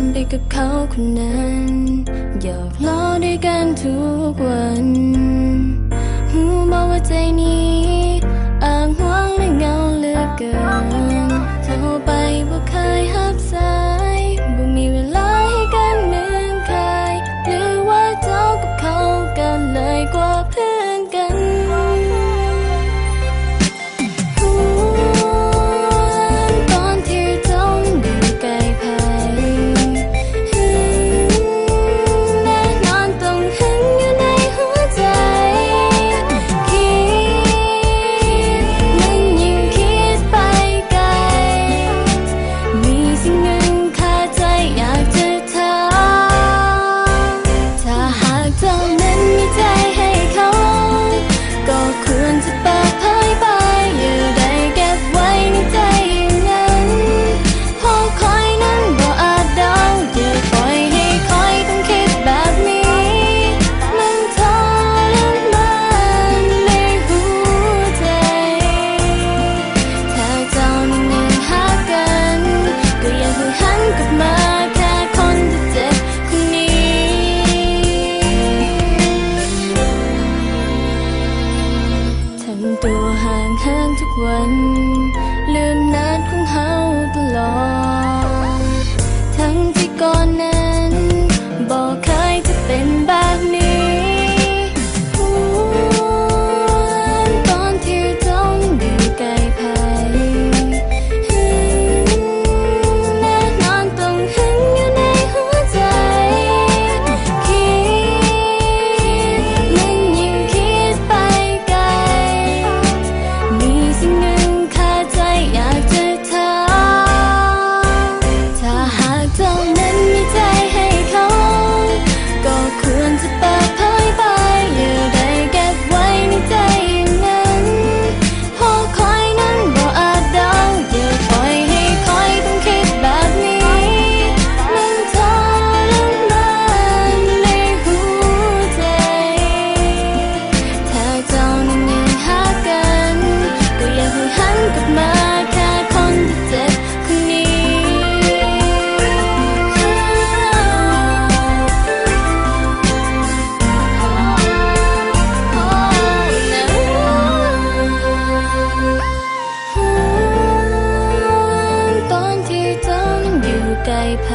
ນໄປກັບເຂົາຄົນນັ້ນ ຢອກລໍ້ດ້ວຍກັນທຸກວັນ. ຮູ້ບໍ່ວ່າໃຈນີ້ອ້າງວ້າງ ແລະເຫງົາເຫຼືອເກີນ. ໂທໄປບໍ່ເຄີຍຮັບສາຍ ບໍ່ມີເວລາໃຫ້ກັນເໝືອນເຄີຍ ຫຼືວ່າເຈົ້າກັບເຂົາກໍເລີຍກວ່າເພື່ອນກັນ. ຫວນຕອນທີ່ເຈົ້ານັ້ນຢູ່ໃກ້ໃຜ ແນ່ນອນຕ້ອງຫຶງຢູ່ໃນຫົວໃຈ. ຄິດ ມັນຍິ່ງຄິດໄປໄກ ມີສິ່ງໜຶ່ງຄາໃຈຢາກຈະ ຖ້າ ຖ້າຫາກເຈົ້ານັ້ນມີໃຈໃຫ້ເຂົາ ກໍຄວນຈະເປີດເຜີຍໄປ ຢ່າໄດ້ເກັບໄວ້ໃນໃຈຢ່າງນັ້ນ. ເພາະຂ້ອຍນັ້ນບໍ່ອາດເດົາ ຢ່າປ່ອຍໃຫ້ຂ້ອຍຕ້ອງຄິດແບບນີ້ ມັນທໍລະມານໃນຫົວໃຈ. ຖ້າເຈົ້ານັ້ນຍັງຮັກກັນ ກໍຢ່າໃຫ້ຫັນກັບມາ ແຄ່ຄົນທີ່ເຈັບຄົນນີ້ ທຳຕົວຫ່າງເຫີນທຸກວັນ ລືມນັດຂອງເຮົາຕະຫຼອດ ທັງທີ່ກ່ອນນັ້ນບໍ່ເຄີຍຈະເປັນແບບນີ້. ຫວນຕອນທີ່ເຈົ້ານັ້ນຢູ່ໃກ້ໃຜ ແນ່ນອນຕ້ອງຫຶງຢູ່ໃນຫົວໃຈ. ຄິດ ມັນຍິ່ງຄິດໄປໄກ ມີສິ່ງໜຶ່ງຄາໃຈຢາກຈະ ຖ້າ ຖ້າຫາກເຈົ້ານັ້ນມີໃຈໃຫ້ເຂົາ ກໍຄວນຈະເປີດເຜີຍໄປ ຢ່າໄດ້ເກັບໄວ້ໃນໃຈຢ່າງນັ້ນ ເພາະຂ້ອຍນັ້ນບໍ່ອາດເດົາ ຢ່າປ່ອຍໃຫ້ຂ້ອຍຕ້ອງຄິດແບບນີ້ ມັນທໍລະມານໃນຫົວໃຈ. ຖ້າເຈົ້ານັ້ນຍັງຮັກກັນ ກໍຢ່າໃຫ້ຫັນກັບມາ ແຄ່ຄົນທີ່ເຈັບຄົນນີ້ ຕອນທີ່ເຈົ້ານັ້ນຢູ່ໃກ້ໃຜ